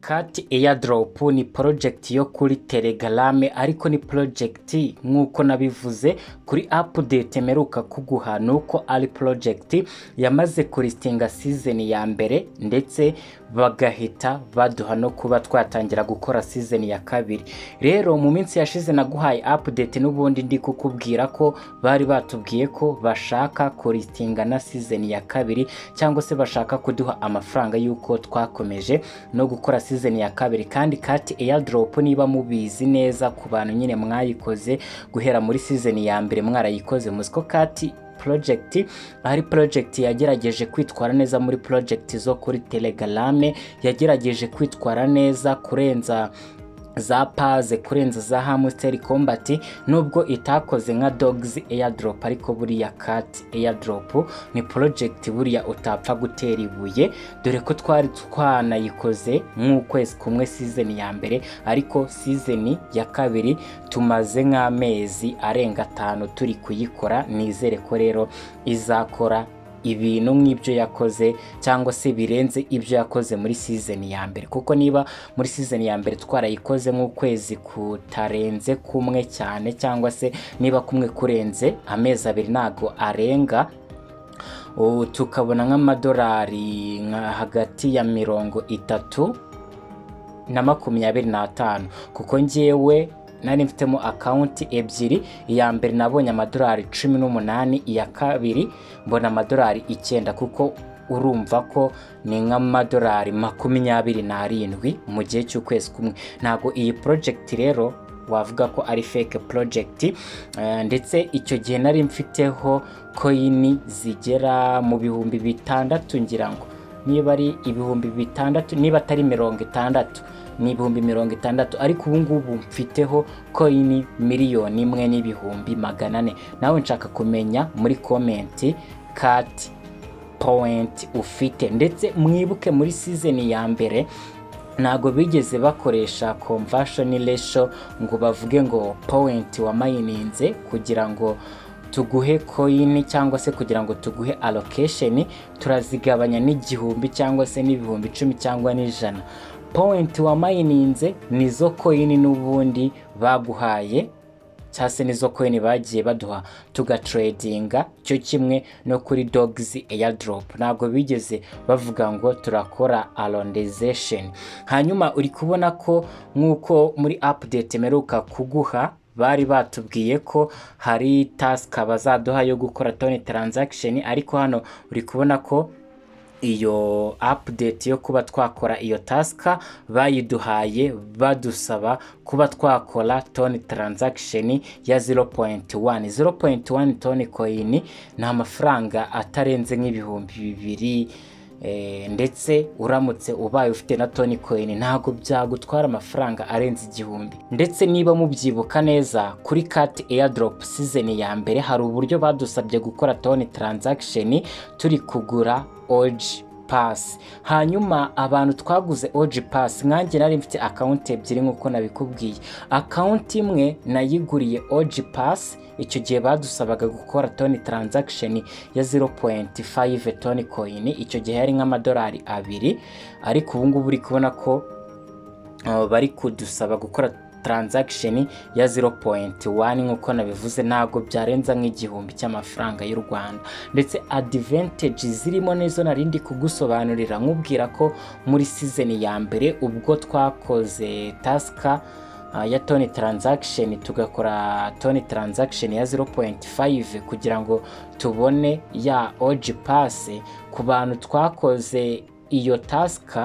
Cat Airdrop ni project yo kuri Telegram, ariko ni project nk'uko nabivuze kuri update mperuka kuguha, nuko ari project yamaze kulistinga season ya mbere, ndetse bagahita baduha no kuba twatangira gukora season ya kabiri. Rero mu minsi yashize naguhaye update n'ubundi ndi kukubwira ko bari batubwiye ko bashaka kulistinga na season ya kabiri, cyangwa se bashaka kuduha amafaranga y'uko twakomeje no gukora season ya kabiri. Kandi Cat Airdrop, niba mubizi neza, ku bantu nyine mwayikoze guhera muri season ya mbere, mwarayikoze, muzi ko Cat project ari project yagerageje kwitwara neza muri project zo kuri Telegram, yagerageje kwitwara neza kurenza za Paze, kurenza za Hamster Combat, nubwo itakoze nka Dogs Airdrop. Ariko buriya Cat Airdrop ni project buriya utapfa gutera ibuye, dore ko twari twanayikoze nk'ukwezi kumwe season ya mbere, ariko season ya kabiri tumaze nk'amezi arenga 5 turi kuyikora. Nizere ko rero izakora ibintu nk'ibyo yakoze cyangwa se birenze ibyo yakoze muri season ya mbere, kuko niba muri season ya mbere twarayikoze nk'ukwezi kutarenze kumwe cyane, cyangwa se niba kumwe kurenze amezi 2 ntago arenga, ubu tukabona nk'amadolari nka hagati ya 30 na 25, kuko njyewe nari mfitemo account ebyiri. Iya mbere nabonye amadolari 18, iya kabiri mbona amadolari 9, kuko urumva ko ni nk'amadolari 27 mu gihe cy'ukwezi kumwe. Ntabwo iyi project rero wavuga ko ari fake project. Ndetse icyo gihe nari mfiteho coin zigera mu 6000, ngira ngo niba ari 6000, niba atari 60, ni 60,000. Ariko ubu ngubu mfiteho coin 1,400,000. Nawe nshaka kumenya muri comment cat point ufite. Ndetse mwibuke muri season ya mbere ntabwo bigeze bakoresha conversion ratio ngo bavuge ngo point wamayininze kugira ngo tuguhe coin cyangwa se kugira ngo tuguhe allocation turazigabanya n'igihumbi cyangwa se n'10,000 cyangwa n'100. Point wamayininze nizo coin n'ubundi baguhaye, cyangwa se nizo coin bagiye baduha tugatradinga. Cyo kimwe no kuri Dogs Airdrop, ntabwo bigeze bavuga ngo turakora arrondization. Hanyuma uri kubona ko nk'uko muri update mperuka kuguha bari batubwiye ko hari task bazaduha yo gukora TON transaction, ariko hano uri kubona ko iyo update yo kuba twakora iyo task bayiduhaye badusaba kuba twakora TON transaction ya 0.1. 0.1 TON coin ni amafaranga atarenze nk'ibihumbi 2. Ndetse uramutse ubaye ufite na TON coin ntabwo byagutwara amafaranga arenze 1000. Ndetse niba mubyibuka neza, kuri Cat Airdrop season ya mbere hari uburyo badusabye gukora TON transaction turi kugura OG Pass. Hanyuma abantu twaguze OG Pass, nkanjye nari mfite account ebyiri nk'uko nabikubwiye. Account imwe nayiguriye OG Pass, icyo gihe badusabaga gukora TON transaction ya 0.5 TON coin, icyo gihe yari nk'amadolari 2. Ariko ubu ngubu uri kubona ko bari kudusaba gukora transaction ya 0.1, nk'uko nabivuze ntabwo byarenza nk'igihumbi cy'amafaranga y'u Rwanda. Ndetse advantage zirimo nizo nari ndi kugusobanurira, nkubwira ko muri season ya mbere ubwo twakoze task ya TON transaction, tugakora TON transaction ya 0.5 kugira ngo tubone ya OG Pass, ku bantu twakoze iyo task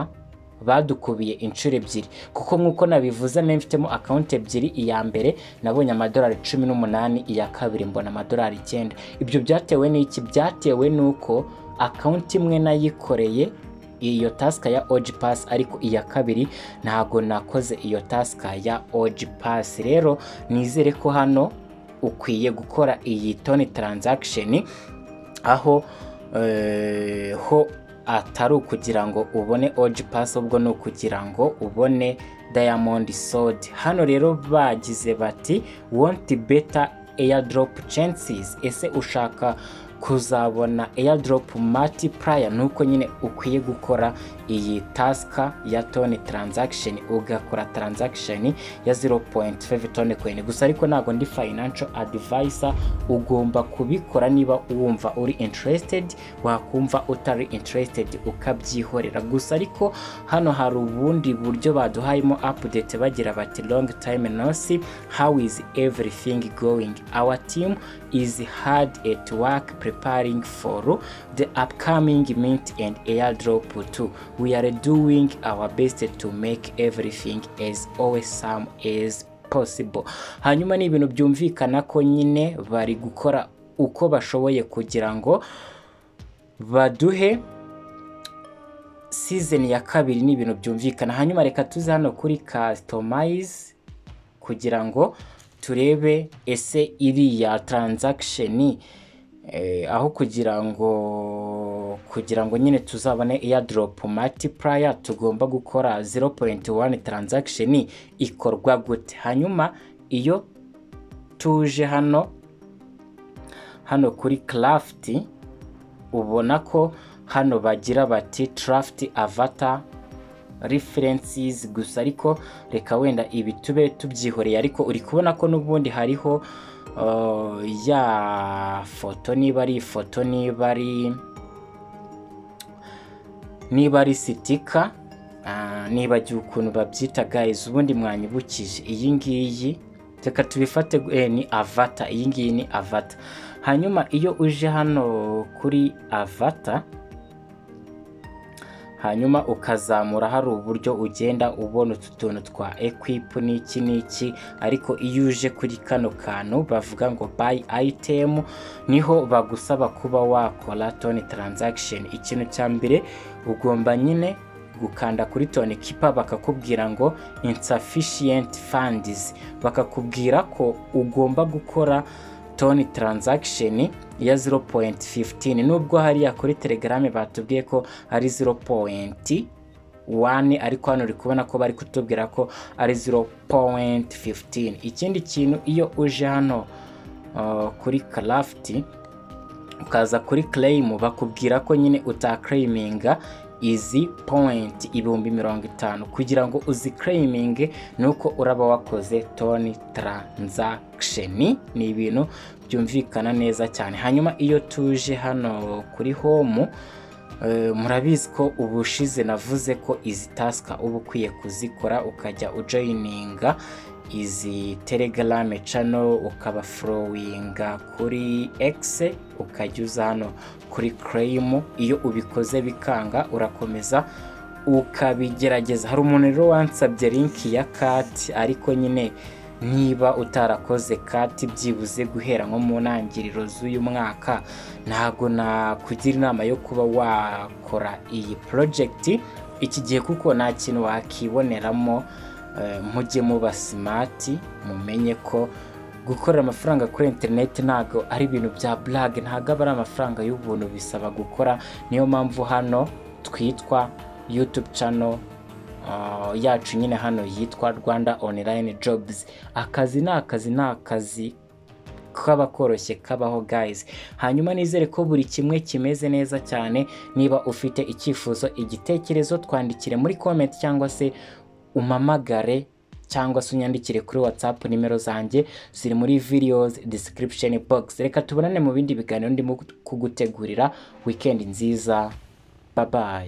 badukubiye inshuro ebyiri, kuko nk'uko nabivuze nari mfitemo account ebyiri. Iya mbere nabonye amadolari 18, iya kabiri mbona amadolari 9. Ibyo byatewe n'iki? Byatewe n'uko account imwe nayikoreye iyo task ya OG Pass, ariko iya kabiri ntabwo nakoze iyo task ya OG Pass. Rero nizere ko hano ukwiye gukora iyi TON transaction, aho ho atari ukugira ngo ubone OG Pass, ubwo ni ukugira ngo ubone Diamond Sword. Hano rero bagize bati: "Want better airdrop chances?" Ese ushaka Kuzabona airdrop multiplier nuko nyine ukwiye gukora iyi task ya TON transaction, ugakora transaction ya 0.5 TON coin. Gusa ariko ntabwo ndi financial advisor. Ugomba kubikora niba wumva uri interested, wakumva utari interested ukabyihorera. Gusa ariko hano hari ubundi buryo baduhayemo update, bagira bati: "Long time no see, how is everything going? Our team is hard at work preparing for the upcoming mint and airdrop too. We are doing our best to make everything as awesome as possible." Hanyuma ni ibintu byumvikana ko nyine bari gukora uko bashoboye kugira ngo baduhe season ya kabiri, ni ibintu byumvikana. Hanyuma reka tuze hano kuri customize kugira ngo turebe ese iriya transaction, aho kugira ngo nyine tuzabone airdrop multiplier tugomba gukora 0.1 transaction, ikorwa gute? Hanyuma iyo tuje hano kuri craft, ubona ko hano bagira bati "Craft avatar references". Gusa ariko reka wenda ibi tube tubyihoreye, ariko uri kubona ko n'ubundi hariho ya foto, niba ari ifoto, niba ari sticker, nibagiwe ukuntu babyita guys, ubundi mwanyibukije. Iyi ngiyi reka tubifate ni avatar, iyi ngiyi ni avatar. Hanyuma iyo uje hano kuri avatar, hanyuma ukazamura, hari uburyo ugenda ubona utu tuntu twa equip n'iki n'iki, ariko iyo uje kuri kano kantu bavuga ngo "Buy item", niho bagusaba kuba wakora TON transaction. Ikintu cya mbere ugomba nyine gukanda kuri Tonkeeper, bakakubwira ngo "Insufficient funds", bakakubwira ko ugomba gukora TON transaction ya 0.15, nubwo hariya kuri Telegram batubwiye ko ari 0.1, ariko hano uri kubona ko bari kutubwira ko ari 0.15. Ikindi kintu, iyo uje hano kuri craft, ukaza kuri claim, bakubwira ko nyine utaclaiminga izi point 50,000. Kugira ngo uziclaiminge ni uko uraba wakoze TON transaction, ni ibintu byumvikana neza cyane. Hanyuma iyo tuje hano kuri home, murabizi ko ubushize navuze ko izi task uba ukwiye kuzikora, ukajya ujoininga izi Telegram channel, ukaba followinga kuri X, ukajya uza hano kuri claim. Iyo ubikoze bikanga, urakomeza ukabigerageza. Hari umuntu rero wansabye link ya Cats, ariko nyine niba utarakoze Cats byibuze guhera nko mu ntangiriro z'uyu mwaka, ntabwo nakugira inama yo kuba wakora iyi project iki gihe, kuko nta kintu wakiboneramo. Mujye muba smart, mumenye ko gukorera amafaranga kuri interineti ntabwo ari ibintu bya blague, ntabwo aba ari amafaranga y'ubuntu, bisaba gukora. Niyo mpamvu hano twitwa YouTube channel yacu nyine hano yitwa Rwanda Online Jobs. Akazi ni akazi, ni akazi kaba koroshye kabaho guys. Hanyuma nizere ko buri kimwe kimeze neza cyane. Niba ufite icyifuzo, igitekerezo, twandikire muri comment cyangwa se umpamagare cyangwa se unyandikire kuri WhatsApp. Nimero zanjye ziri muri videos description box. Reka tubonane mu bindi biganiro ndimo kugutegurira. Weekend nziza, bye bye.